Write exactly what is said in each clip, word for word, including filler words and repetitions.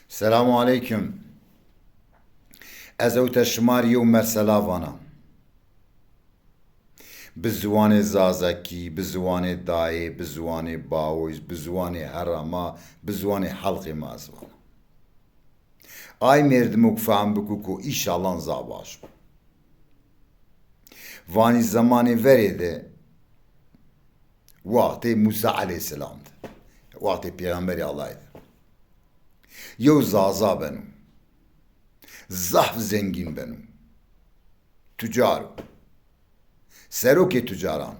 Selamu aleykum. Ez ewte şima rê yew mersela vana. Bi ziwanê zazakî, bi ziwanê dayê, bi ziwanê bawiz, bi ziwanê herama, bi ziwanê helqê ma ez vana. Ay merdimok fehm biko ku îşallah zaf baş bo. Vanî zemanê verê de, wextê Musa aleyhîsselam de, wextê pêxemberê Allahî de, yew zaza beno. Zaf zengîn beno. Tucar o. Serokê tucaran.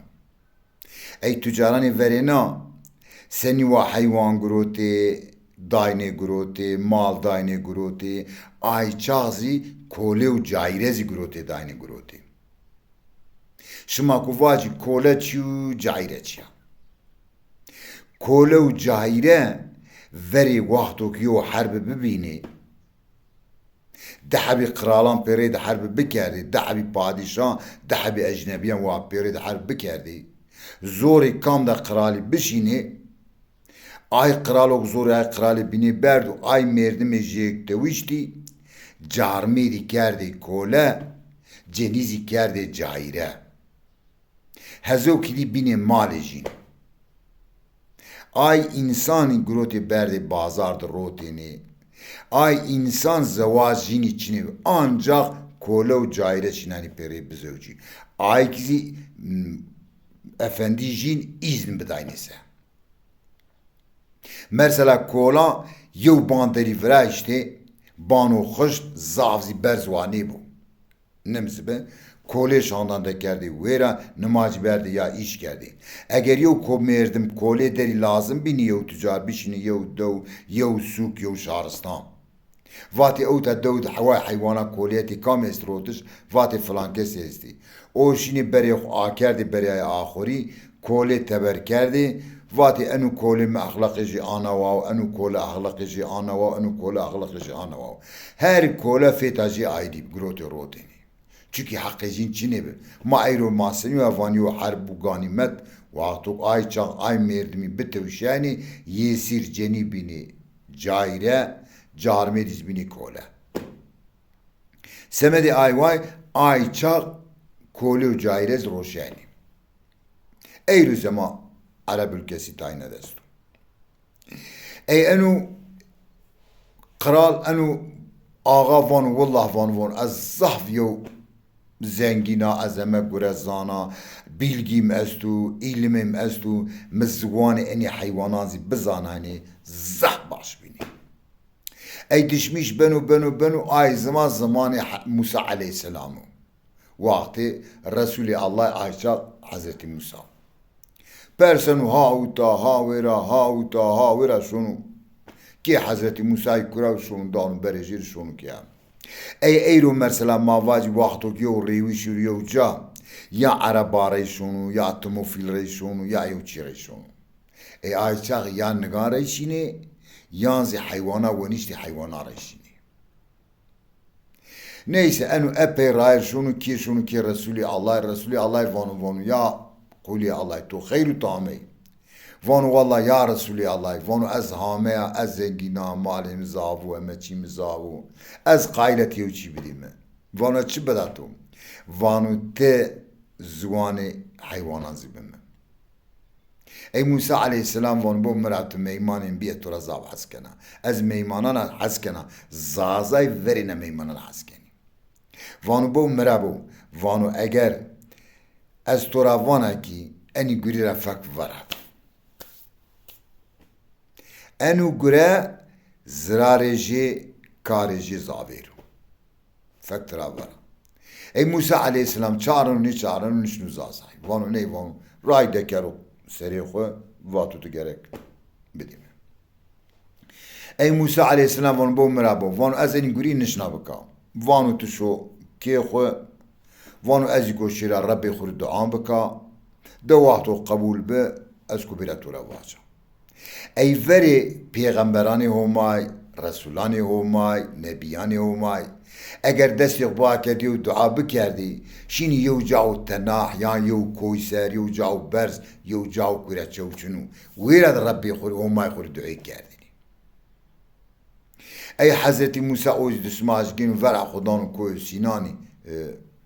Ey tucaranê verêna, senî wa heywan girotê, daynê girotê, mal daynê girotê, ay çax zî kole û cayîre zî girotê, daynê girotê. Şima ku vacî kole çi yo, cayîre çi ya? Kole û cayîre verê wexto ki yew herbi bibînê, di hebî qiralan pêrê de herbi bikerdê, di hebî padîşan, di hebî ecnebîyan wa pêrê de herb bikerdê. Zorê kam de qiralî bişînê, ay qiralok zorê ay qiralî bînê berd û ay merdimê jêk tewiştî, carmêdî kerdê kole, cenîzî kerdê cayîre. Hezewkî dî bînê malê jîn. Ay însanî girotê berdê bazar de rotênê. Ay însan zewaj jînî çinê bi. Ancax kole û cayîre şînanî pêrê bizewcî. Ay kî zî, m, efendî jîn îzn bidaynê se. Mesela kola yew ban derî viraştê, bano xişt, zaf zî berz wa nêbo. Nimzibe, kolê şandan dekerdê wêra, nimacî berdê ya îş kerdê. Eger yew ko merdim kolê derî lazim bînî yew tucar bişînê yew dew, yew sûk, yew şaristan. Vatê ewta dew de heway heywana kolîyetê kam est rotiş, vatê filan kesî estî. O şînê berê xwu akerdê berê axurî, kolê teber kerdê, vatê eno kolê mi exlaqê jê ana waw, eno kole exlaqê jê ana waw, eno kole exlaqê jê ana waw. Her kole fêta jê ayrî bi, girotê rotênê. Çunkî heqê jîn çinê bi. Ma eyro ma senî wa vanî yo herb û ganîmet, wexto ay çax ay merdimî bitewşenî, yêsîr cenî bînî cayîre, carmêdî zî bînî kole. Semedê ay way, ay çax kole û cayîre zî roşenî. Eyro zema Ereb ülkesi tayîne desto. Ey eno qral, eno axa vano, willah vano, vano, ez zaf yew zengîn a, ez heme gure zana, bîlgîm esto, îlimêm esto, mi ziwanê enî heywanan zî bizananê, zaf baş bînê. Ey dişmîş beno, beno, beno, ay ziman zimanê He-, Musa aleyhîsselam o. Wextê Resûlê Allahî ay çax Hezretî Musa. Perseno ha uta, ha wêra, ha uta, ha wêra şono. Kê Hezretî Musayî kura şono dano berê jêrî şono kê. Ey eyro mesela ma vacî wexto ki yew rêwişî ro yew ca, ya ereba rey şono, ya tomofîl rey şono, ya yew çî rey şono. Ey ay çax ya nigan rey şînê, yan zî heywana weniştî heywana rey şînê. Neyse, eno epey rayir şono, kê şono kê Resûlê Allahî, Resûlê Allahî vano, vano, ya qulê Allahî, to xeyr û to amey. Vano, walla ya Resûlê Allahî, vano, ez hameya, ez zengîn a, malê mi zaf o, heme çî mi zaf o. Ez qayîl a ti yew çî bidî mi. Vano, çi bida to? Vano, ti ziwanê heywanan zî bi mi. Ey Musa aleyhîsselam vano, bo mi ra tu meymanên bîye, to ra zaf hes kena. Ez meymanan ra hes kena. Zazay verêne meymanan ra hes kenî. Vano, bo mi ra bo. Vano, eger ez to ra vana kî enî gurî ra fek vera. Eno gure zirarê jê, karê jê zavêr o. Fek tira vera. Ey Musa aleyhîsselam çareno, nêçareno, nişno zazay. Vano ney, vano ray dekero serê xwu, vato tu gerek bidî mi. Ey Musa aleyhîsselam vano bo mi ra bo. Vano ez enî gurî nişna bika. Vano tu şo kê xwu. Vano ez zî ko şêra Rebbê xwu rê dua bika. De wexto qebûl bi, ez ko bêra to ra vaca. Ey verê pêxemberanê Homay, resûlanê Homay, nebîyanê Homay, eger destê xwu biakerdî û dua bikerdî, şînî yew cawo tenah, yan yew koy ser, yew cawo berz, yew cawo kure çew çin o. Wêra de Rebbê xwu rê, Homay xwu rê duê kerdinî. Ey Hezretî Musa o zî dismaj gêno vera xo dano Koyê Sînanî, e,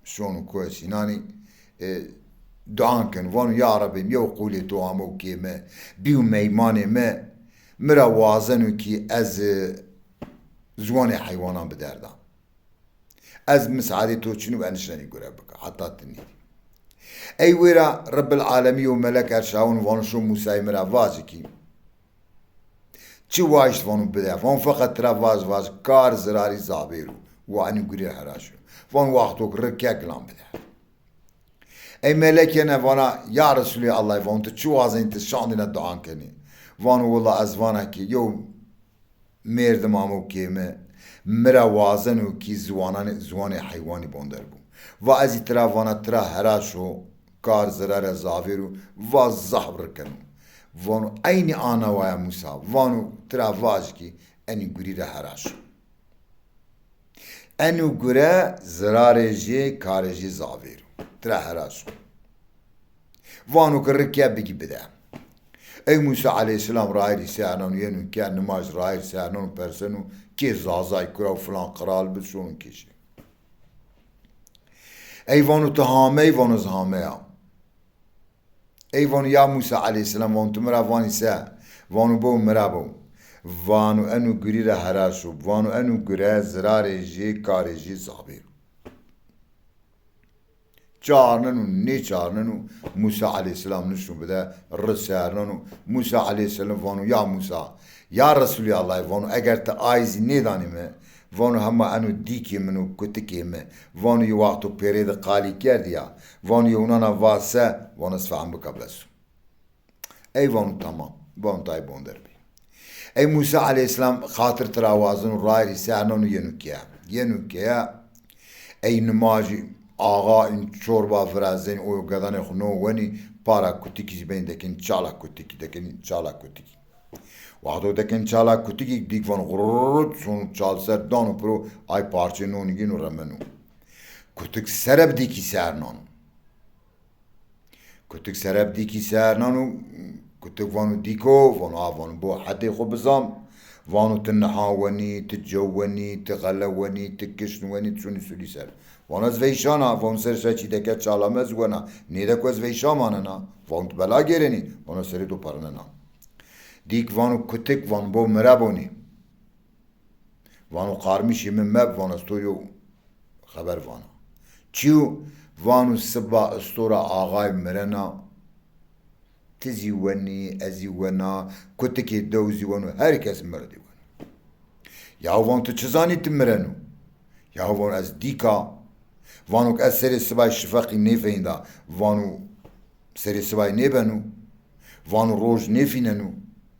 şono Koyê Sînanî, e, duan keno. Vano, ya Rebî, yew qûlê to amo kê mi, bîyo meymanê mi, mi ra wazeno kî ez, e, ziwanê heywanan biderda. Ez misadê to çin û ez nişenî gure bika, heta ti nêdî. Ey wêra Rebbil Alemî yew melek erşawin vano, şo Musayî mi ra vaji kî. Çi waşt vano bide. Vano feqet tira vaj vaj kar zirarî zavêr o. Wa enî gurî heraş o. Vano waxto ki ri ke gilan bide. Ey melek yene vana, ya Resulê Allahî, vano ti çi wazenî, ti şandîna duan kenî? Vano willa ez vana ki yew mêrdim amo kê mi, mi ra wazeno kî ziwananê, ziwanê heywanî bonder bo. Va ez zî tira vana tira heraş o, kar zirare zavêr o, va zaf ri keno. Vano eynî ana waya Musa, vano tira vaj kî enî gurî ra heraş o. Enû gure zirarê jê, karê jê zavêr o. Tira heraş o. Vano ki ri ke bigî bide. Ey Musa aleyhîsselam rayîrî sernano yeno ke nimaj rayîr sernano perseno kê Zazay kura û filan qral bi şono kêşê. Ey vano ti hamey, vano ez hameya. Ey vano ya Musa aleyhîsselam, vano ti mi ra vanî se? Vano bo mi ra bo. Vano enû gurî ra heraş o. Vano enû gure zirarê jê, karê jê zavêr o. Çarneno, nêçarneno, Musa aleyhîsselam nişto bide, ri serneno. Musa aleyhîsselam vano ya Musa, ya Resulê Allahî, vano eger ti ay zî nêdanî mi, vano hema eno dîkê min o, kutikê mi, vano yê wexto pêrê de qalî kerdî ya, vano yewnan a va se, vano ez fehm bika bes o. Ey vano tamam, vano tay bonder bî. Ey Musa aleyhîsselam xatir tira wazeno, rayîrî serneno yeno keye. Yeno keye, ey nimajî axa în çorba virazenî, o gedanê xo no wenî, para kutikî zî benî dekenî çala kutikî, dekenî çala kutikî. Wexto dekenî çala kutikî, dîk vano xurrut, sono çal ser dano piro, ay parçê nonî gêno remeno. Kutik sere bi dîkî sernano. Kutik sere bi dîkî sernano, kutik vano dîko, vano a, vano bo hedê xo bizan. Vano ti niha wenî, ti cew wenî, ti xele wenî, ti kişn wenî, ti şonî sulî ser. Vano ez veyşana, vano ser ser çî deke çala mi ez wena, nêde ku ez veyşa manena, vano ti bela gêrenî, vano serê to pernena. Dîk vano kutik, vano bo mi ra bonî. Vano qarmişê mi meb, vano ez to yo xeber vana. Çi yo? Vano siba istora axay mirena, ti zî wenî, ez zî wena, kutikê dew zî weno, her kes mirdî weno. Yaw vano ti çi zanî ti mireno? Yaw vano ez dîka. Vano ke ez serê sibay şifeqî nêfeynda. Vano serê sibay nêbeno. Vano roj nêfîneno.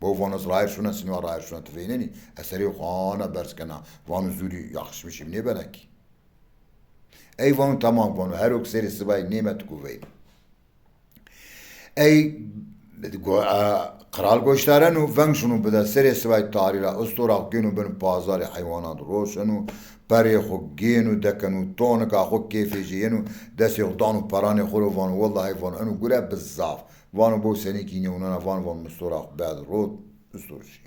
Bo vano ez rayir şuna, sinî wa rayir şuna ti veynenî. Ez serê xo ana berz kena. Vano zûrî yaxşmişî nêbena kî. Ey vano tamam vano. Hero ke serê sibayî nême ti ku veyno. Ey go-, e, qral goştareno, veng şuno bide serê sibayî tarî ra, istora xo gêno bin pazarê heywanan de roşeno, perê xo gêno dekeno, tonika xo kêfê jê yeno, destê xo dano peranê xo ro vano, wellahî vano, eno gure bi zaf. Vano bo senî kî nêwnena, vano, vano, mi istora xo berd rot, istor şî.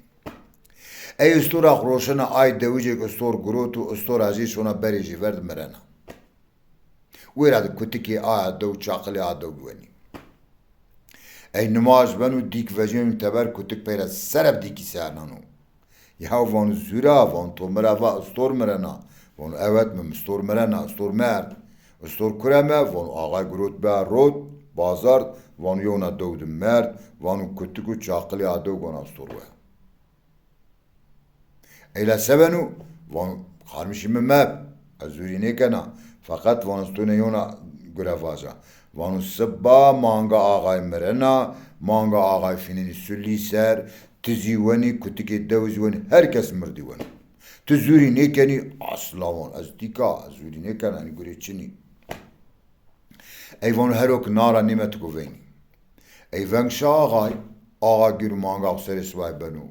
Ey istora xo roşena, ay dewijêk istor giroto, istora jê şona berê jê ver de mirena. Wêra de kutikê aya dew, çaqilê a dew wenî. Ey nimaj beno, dîk vejêno teber, kutik peyre sere bi dîkî sernano. Ya vano zûra, vano to mi ra va istor mirena. Vano evet, mi istor mirena, istor merd. Istor kure me? Vano axay girot be rot, bazard, vano yewna dew de merd, vano kutik û çaqilê a dew gona istor we. Eyla se beno? Vano, qarmişî mi meb, ez zûrî nêkena. Feqet vano ez to nê yewna gure vaja. Vano siba manga axay mirena, manga axay fînenî sulî ser, ti zî wenî, kutikê dew zî wenî, her kes mirdî weno. Ti zûrî nêkenî, asla vano ez dîka, ez zûrî nêkena, enî gurê çinî. Ey vano hero ke na ra nême ti ku veynî. Ey veng şa axay, axa gêno manga xo serê sibayî beno.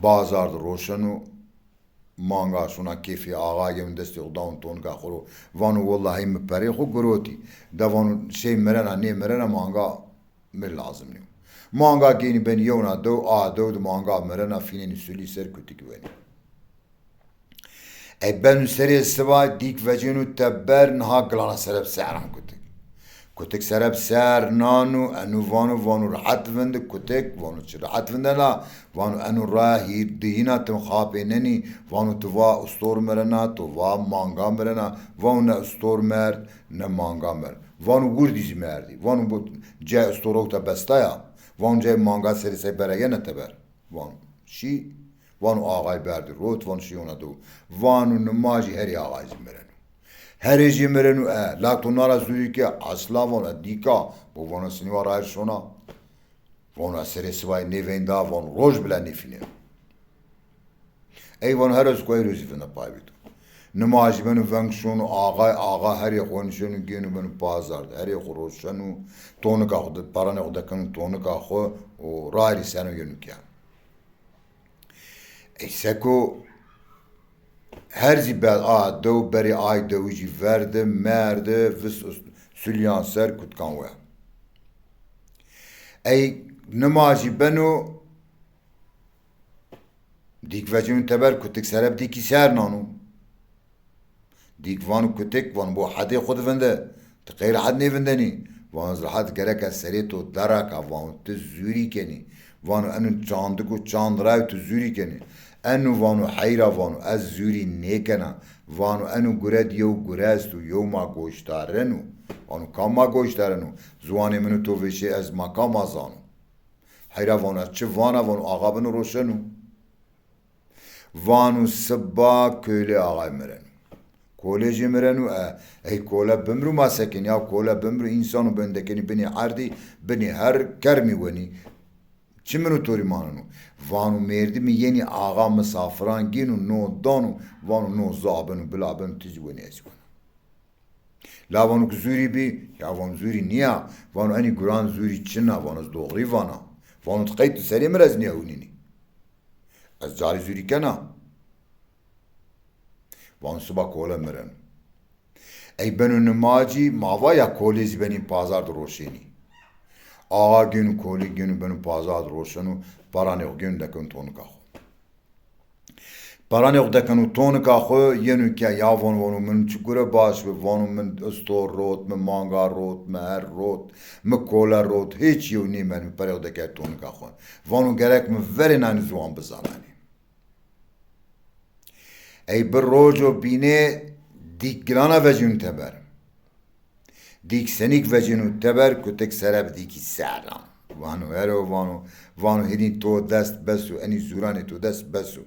Bazar de roşeno, manga şona kêfê axa gêno destê xo dano tonika xo ro. Vano wellahî mi perê xo girotî. De vano şey mirena, nêmirena manga mi lazim nîyo. Manga gênî benî yewna dew, a dew di manga mirena, fînenî sulî ser, kutik wenî. Ey benu serê siba, dîk vecênû teber, niha gilana sereb ser nan kutik. Kutik sereb ser nanu, enu vanu, vanu rehet vindi, kutik vanu çi rehet vindena, vanu enu ra hîr dihîna tim xapê nenî, vanu tu va ustor mirena, tu va manga mirena, vanu ne ustor merd, ne manga merd. Vanu wirdî zî merdî. Vanu bu ce ustor ewta bestaya. Vanu ce manga serê sey berege ne teber. Vanu şî, vanu axay berdî rot, vanu şî ona do. Vanu nimajî herî axay zî mirenu. Herê jê mirenu e, la to nara zûrî ke, esla vanu e dîka, bo vanu sinî wa rayir şona. Vanu e serê sibayî nêveynda, vanu roj bile nêfînê. Ey vanu her ez ku ey rozî vinde pay bî to. Nimajî benu veng şonu axay, axa herê xo nişenu gênu benu pazar de. Herê xo roşenu, tonika xo de, paranê xo dekenu tonika xo û rayirî seno yenu ke. Ey seko her zî bed a dew berê ay dewî jî verde, merde, vist sulîyan ser kutkan we. Ey nimajî beno, dîk vecînu teber, kutik sereb dîkî ser nanu. Dîk vanu kutik, vanu bo hedê xo di vinde. Ti qey rehet nêvindenî? Vanu ez rehet gereka serê to deraka, vanu ti zûrî kenî. Vanu enu çandik û çand ray tu zûrî kenî. Enu vanu heyra vanu ez zûrî nêkena. Vanu enu gure di yew gure esto, yew ma goştarenu. Vanu kam ma goştarenu? Ziwanê min û to vêşê ez ma kam ma zanu? Heyra vanu ez çi vana, vanu axa binu roşenu. Vanu siba kölê axay mirenu. Kolê jê mirenu e, ey kole bimru ma sekin ya, kole bimru însanu ben dekenî binê erdî, binê her kermî wenî. Çi minu torî manenu? Vanu mêrdimî yenî axa misafiran gênu no danu, vanu no za benu bila benu tizî wenî ez wena. La vanu ki zûrî bî, ya vanu zûrî nîya, vanu enî guran zûrî çin a, vanu ez doğrî vana. Vanu ti qey tu serê mi ra ez nîya hunînî. Ez carî zûrî kena. Vanu siba kole mirenu. Ey benu nimacî, ma va ya kolê zî benî pazar di roşenî. Axa gênu kolî gênu benu pazar di roşenu, paranê xo gênu dekenu tonika xo. Paranê xo dekenu tonika xo, yenu ke ya vanu, vanu min çi gure baş bi, vanu min istor rot, mi manga rot, mi her rot, mi kole rot, hîç yew nêmend, mi perê xo deke tonika xo. Vanu gerek mi verê nanî ziwan bizananî. Ey bi roco bînê dîk gilana vecînu teber. Dîk senîk vecînu teber, kutik sere bi dîkî ser ra. Vanu ero, vanu, vanu hînî to dest bes o, enî zûranê to dest bes o.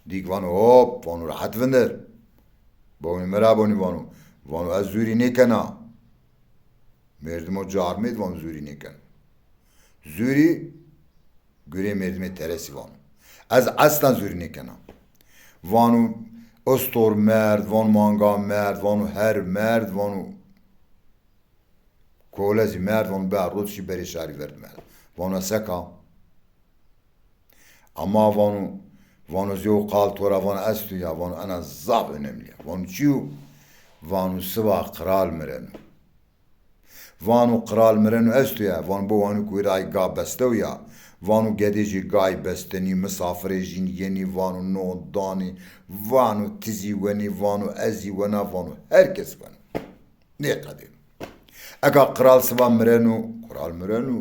Dîk vanu hop, vanu rehet vindir. Bonî mi ra bonî vanu. Vanu ez zûrî nêkena. Mêrdimo carmêd vanu zûrî nêken. Zûrî Gurê mêrdimê teresî vano. Ez eslan zûrî nêkena. Vano ostor merd, vano manga merd, vano her merd, vano kole zî merd, vano be rot şî berê şarî verd merd. Vano seka. Ama vano, vano zî o qal to ra vano esto ya, vano ena zaf önemli ya. Vano çi yo? Vano siba qral mireno. Vano qral mireno esto ya, vano bo wano kuwê ra ay ga bestew ya, vano gedê jê gay bestenî, misafirê jîn yenî, vano no danî, vano ti zî wenî, vano ez zî wena, vano her kes weno. Nêqedêno. Eka qral siba mireno, qral mireno.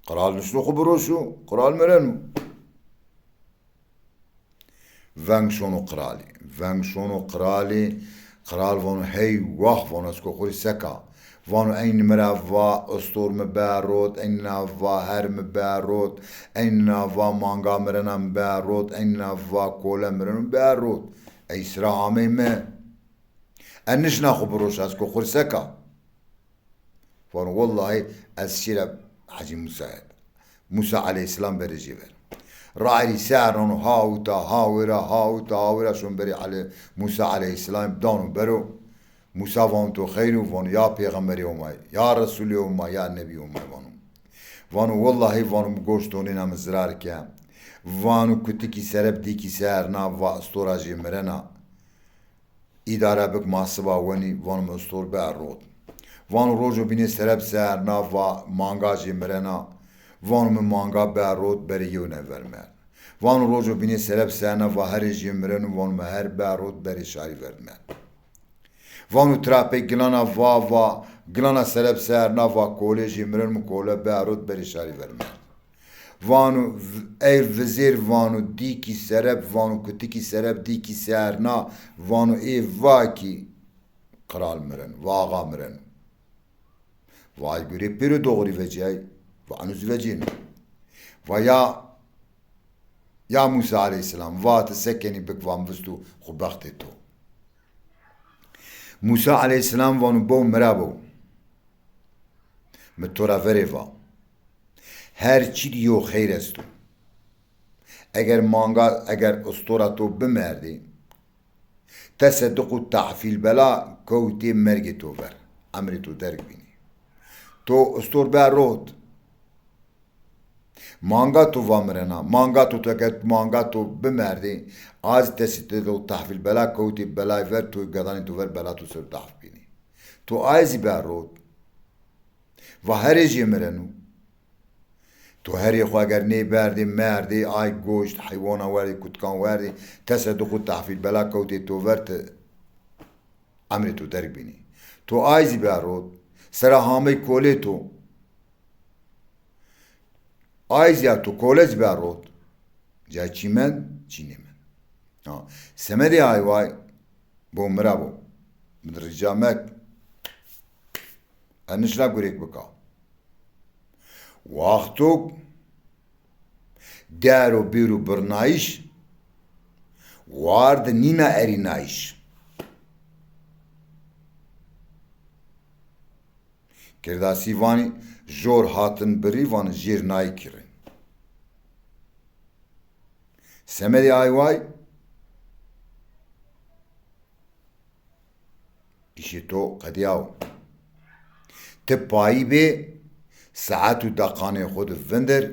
Qral nişno xo biroşo, qral mireno. Veng şono qralî. Veng şono qralî. Qral vano hey wah, vano ez ko xo rê seka. Vano eynî mi ra va ostor mi be rot, eynî na va her mi be rot, eynî na va manga mirena mi be rot, eynî na va kole mireno mi be rot. Ey sira amey mi. Ez nişna xo biroşa, ez ko xo rê seka. Vano wellahî ez şîra Hecî Musa ya. Musa eleyhîsselam berê jê ver. Rayîrî ser nano ha uta, ha wêra, ha uta, ha wêra şon berê Elê-, Musa eleyhîsselam dano bero. Musa vano to xeyr o? Vano ya pêxemberê Homay, ya resûlê Homay, ya nebî Homay vano. Vano wellahî vano mi goş to nêna mi zirar ke. Vano kutikî sere bi dîkî ser na va istora jê mirena. Îdare bik ma siba wenî, vano mi istor be rot. Vano rojo bînê sereb serna, va manga jê mirena. Vano mi manga berot berê yewne ver merd. Vano rojo bînê sereb serna, va herê jê mireno, vano mi her berot berê şarî ver merd. Vano tira pey gilana va, va gilana sereb serna, va kolê jê mireno, mi kole berot berê şarî ver merd. Vano v-, ey vizêr, vano dîkî sereb, vano kutikî sereb dîkî serna, vano ê va kî qral mireno, va axa mireno. Va ay gurê pêro doğrî vecîyay, va eno zî vecîyeno. Va ya, ya Musa aleyhîsselam, va ti se kenî bik, va mi visto xwu bextê to. Musa aleyhîsselam vano bo mira bo. Mi to ra verê va. Her çî di yo xeyr esto. Eger manga, eger ustora to bimerdê, tesedduq û tahfîl bela kewtê mergê to ver. Emrê to derg bînî. To ustor be rot. Manga to va mirena. Manga to, to eger manga to bimerdê, a zî tesedduq û tahfîl bela kewtê belay ver, to gedanê to ver bela to ser dahf bînî. To ay zî be rot. Va herê jê mireno. To herê xwu eger nêberdê, merdê, ay goşt, heywana werdê, kutkan werdê, tesedduq û tahfîl bela kewtê to ver, ti emrê to derg bînî. To ay zî berot, sera hamey kolê to. Ay zî ya to kole zî berot. Cay çî mend, çî nêmend. Ha, semedê ay way, bo mira bo. Mi di rica mek. Ez nişna gurêk bika. Waxtok dero bêro birnayîş, war di nîna erînayîş. Kirdasî vanî jor hatin birî, vanî jêr nayî kirî. Semedê ay way, îşê to qedîyaw. Ti payî bê, saet û deqanê xwu di vindir,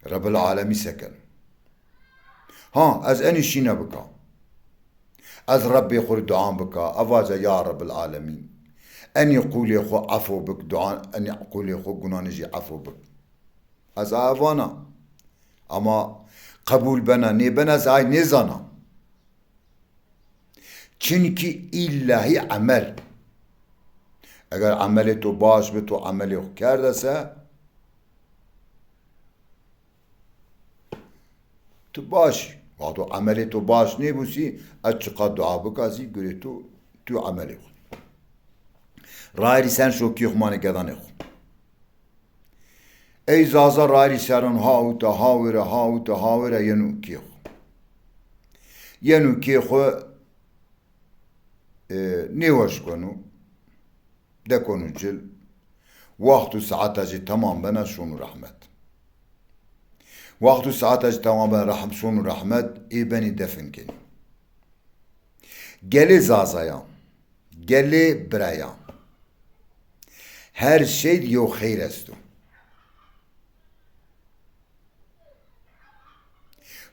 Rebbil Alemî se keno. Ha, ez enî şîne bika. Ez Rebbê xwu rê duan bika. Ez vaca ya Rebbil Alemîn. Enî qûlê xwu efo bik, duan, enî qûlê xwu gunanê jî efo bik. Ez a vana. Ama qebûl bena, nêbena, ez ay nêzana. Çimkî îllahî emel. Eger emelê to baş bi, to emelê xwu kerde se, tu baş î. Wexto emelê to baş nêbusî, ez çiqa dua bika zî gurê to, tu emelê xwu. Rayîrî sen şo kê xwu manê gedanê xwu. Ey Zaza rayîrî seran ha uta, ha wêre, ha uta, ha wêre yeno kê xwu. Yeno kê xwu, e, nêweş keno, dekeno cil. Wext û saeta jî temam bena, şono rehmet. Wext û saeta jî temam bena, rehm-, şono rehmet, ê benî defin kenî. Gelê Zazayan, gelê birayan, her şey di yew xeyr esto.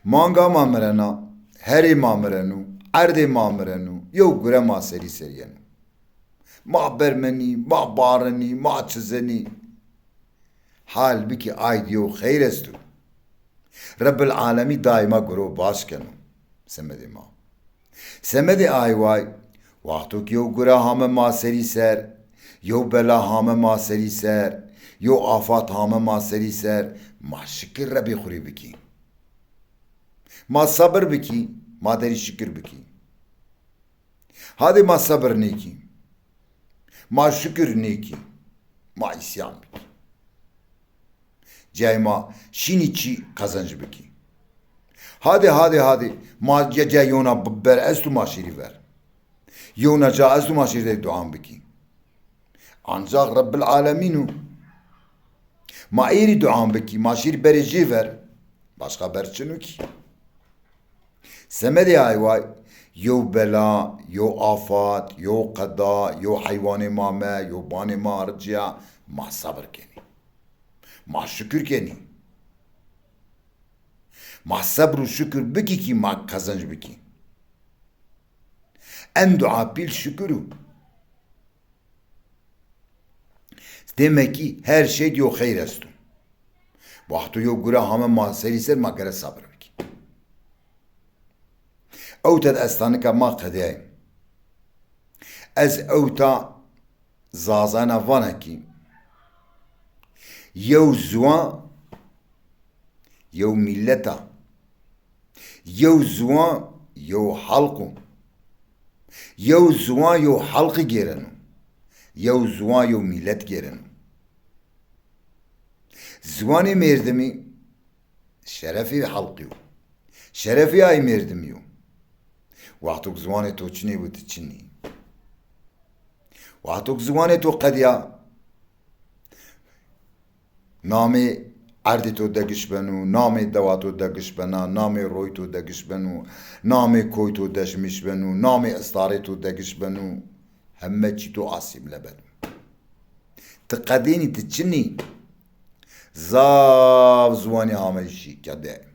Manga ma mirena, herê ma mireno, erdê ma mireno, yew gure ma serî ser yeno. Ma bermenî, ma barenî, ma çizenî. Halbikî ay di yew xeyr esto. Rebbil Alemî daîma guro baş keno. Semedê ma. Semedê ay way, wexto ki yew gura hame ma serî ser, yew bela hame ma serî ser, yew afat hame ma serî ser, ma şikir Rebbê xwu rê bikî. Ma sebir bikî, ma derî şikir bikî. Hadê ma sebir nêkî. Ma şukir nêkî. Ma îsyan bikî. Cayê ma şînî çî qezenc bikî. Hadê, hadê, hadê. Ma ca, ca yewna b-, ber esto ma şîrî ver. Yewna ca esto ma şîrî de duan bikî. Ancax Rebbil Alemîn o. Ma êrî duan bikî, ma şîrî berê jê ver. Başqa ber çin o kî. Semedê ay way, yew bela, yew afat, yew qeda, yew heywanê ma me, yew banê ma ricîya, ma sebir kenî. Ma şukir kenî. Ma sebr û şukir bikî kî ma qezenc bikî. En dua pîl şukir o. Demek ki her şey di yo xeyr esto. Wexto yo gure hame ma serî ser, ma gere sabir bikî. Ewta di ez tanika ma qedeyayî. Ez ewta Zazayena vana ki yew ziwan yew mîllet a. Yew ziwan yew xelq o. Yew ziwan yew xelqî gêreno. Yew ziwan yew mîllet gêreno. Ziwanê mêrdimî şerefê xelqî yo. Şerefê ay mêrdimî yo. Wexto ki ziwanê to çinê bo, ti çin î. Wexto ki ziwanê to qedîya, namê erdê to degiş beno, namê dewa to degiş bena, namê roy to degiş beno, namê koy to deşmiş beno, namê istarê to degiş beno. Heme çî to asîmle beno. Ti qedênî, ti çinî. Zaf ziwanî ameyî şîkede.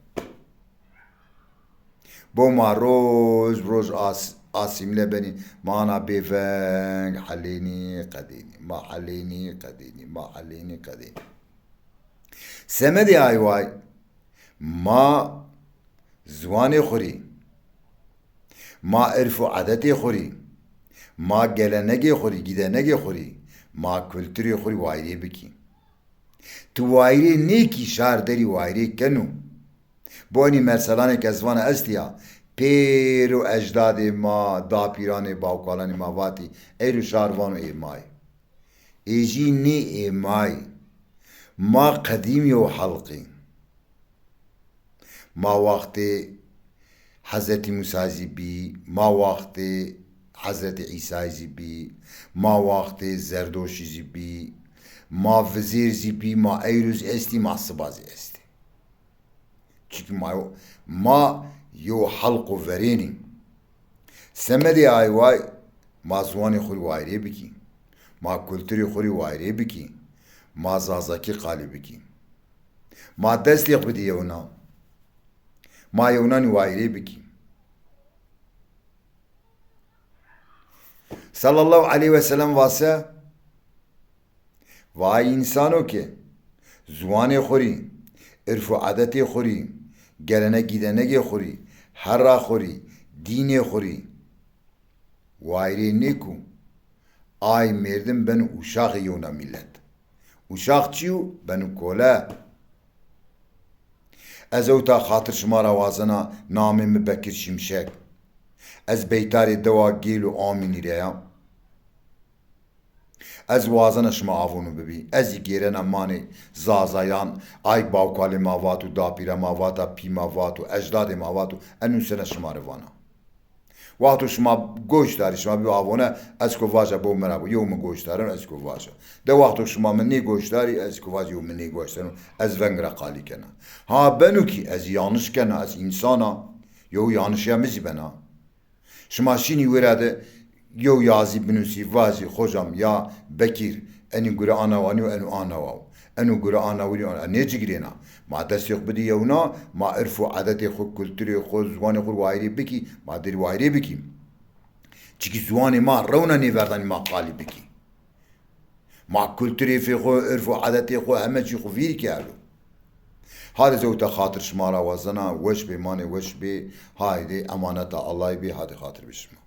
Bo ma roj roj as-, asîmle benî, ma ana bêveng helênî qedênî, ma helênî qedênî, ma helênî qedênî. Semedê ay way, ma ziwanê xwu rî, ma irf û edetê xwu rî, ma gelenegê xwu rî, gîdenegê xwu rî, ma kulturê xwu rî wayîrê bikî. Ti wayîrê nêkî, şar derî wayîrê keno. Bo enî merselanê ke ez vana estî ya, pêro ecdadê ma, dapîranê, bawkalanê ma vatî, eyro şar vano ê ma yê. Ê jî nê ê ma yê. Ma qedîm yew xelq î. Ma waxtê Hezretî Musa zî bî, ma waxtê Hezretî Îsayî zî bî, ma waxtê Zerdoşî zî bî, ma vizêr zî bî, ma eyro zî estî, ma siba zî estî. Çimkî ma yo, ma yew xelq û verên î. Semedê ay way, ma ziwanê xwu rî wayîrê bikî, ma kulturê xwu rî wayîrê bikî, ma zazakî qalî bikî. Ma destê xwu bidî yewna. Ma yewnanî wayîrê bikî. Sallallahu aleyhi ve sellem vase, va ay însano ke ziwanê xwu rî, irf û edetê xwu rî, gelene gîdenegê xwu rî, herra xwu rî, dînê xwu rî wayîrê nêko, ay mêrdim beno uşaxê yewna mîlet. Uşax çi yo? Beno kole. Ez ewta xatir şima ra wazena, namê mi Bekir Şimşek. Ez beytarê dewa Gêl û Amînî ra ya. Ez wazena şima avono bibî. Ez zî gêrena manê Zazayan, ay bawkalê ma vat û dapîra ma vata, pî ma vat û ecdadê ma vat û enusena şima rê vana. Wexto şima goş darî, şima bî avone, ez ko vaja bo mi ra bo, yew mi goş dareno, ez ko vaja. De wexto şima mi nêgoş darî, ez ko vaja yew mi nêgoş dareno, ez veng ra qalî kena. Ha beno kî ez yanlış kena, ez însan a, yew yanlişîya mi zî bena. Şima şînî wêra de yew yazî binusî, vazî, xocam ya Bekîr, enî gure ana wa nîyo, eno ana wa wo. Eno gure ana winî, ana, nêcigirêna. Ma destê xwu bidî yewna, ma irf û edetê xwu, kulturê xwu, ziwanê xwu wayîrê bikî, ma derî wayîrê bikî. Çikî ziwanê ma rewna nêverdanî ma qalî bikî. Ma kulturê fê xwu, irf û edetê xwu, heme çî xwu vîr kerdo. Hadê zewta xatir şima ra wazena, weş bê, manê weş bê, haydê emaneta Allahî bê, hadê xatir bê şima.